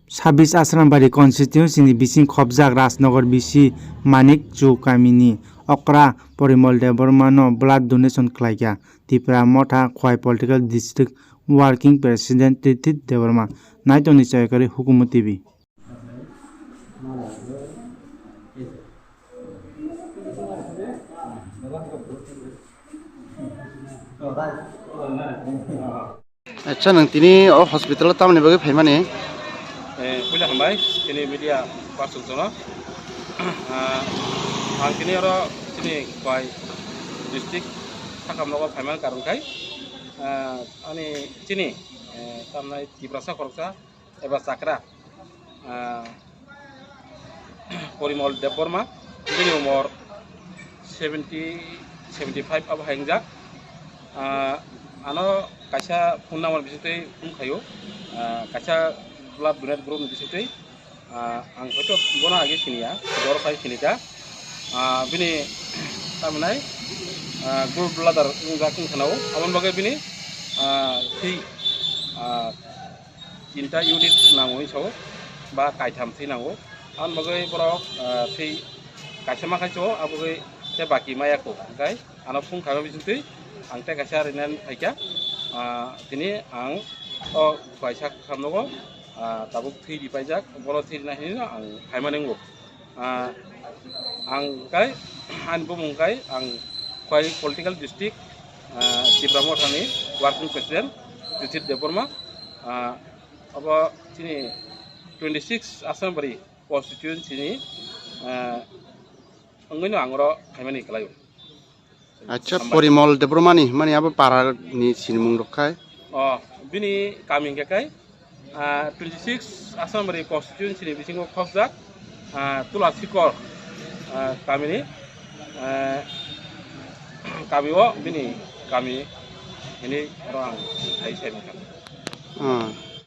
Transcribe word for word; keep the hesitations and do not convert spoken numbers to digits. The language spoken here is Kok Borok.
Sabis Asrambari constituency ni bising khobjak Rajnagar bisi Manik Chu kamini okra Porimol Debbarma no blood donation khlaikha Tipra Motha Khwai Political District Working President Tirthit Debbarma. Naitoni Chayakari, Hukumu T V. Acha, nwng tini o hospital o tamoni bagwi phaimani? Eh, puila hambai, tini media person jono. Ah, ang tini oro chini Khwai district sakam nogo phaimani karon khai, ah, ani chini, eh, tamnai Tiprasa khoroksa eba chakra, ah, Porimol Debbarma, bini umor seventy, seventy five abo hai wngjak. Ah, ano kaisa phone number bisingtwi phone khaio, ah, kaisa blood donate group ni bisingtwi, ah, ang hoito bono age siniya, doro khai sinika. Ah, bini tamnai, ah, gallbladder wngjak wngkha nao, aboni bagwi bini, ah, thwi, ah, tinta unit nango hinwi sao, ba kaitham thwi nango. Aboni bagwi borok, ah, thwi kaisa ma khai sao, abo bagwi tei baki maya kho. Hwnkhe ano phone khaima bisingtwi ang tei kaisa rinani phaikha. Ah, tini ang o kaisa khamnogo, ah, tabuk thwi ripaijak, bono thwi rina hinwi ang phaimani wngo. Ah, ang kai, ani bumung kai, ang Khwai Political District, ah, Tipra Mothani Working President, Tirthit Debbarma, ah, abo chini twenty six Assembly constituency ni, ah, wngwino ang oro phaimani kwlaio. Acha, hambai. Porimol Debbarmani, mani abo para ni sinimung rok khai? Oh, bini kami hwnkhe kai, ah, twenty six Assembly constituency ni bisingo khobjak, ah, Tula Sikor, ah, kamini, ah, kami o bini kami hini oro ang sai sai mangkha. Ah.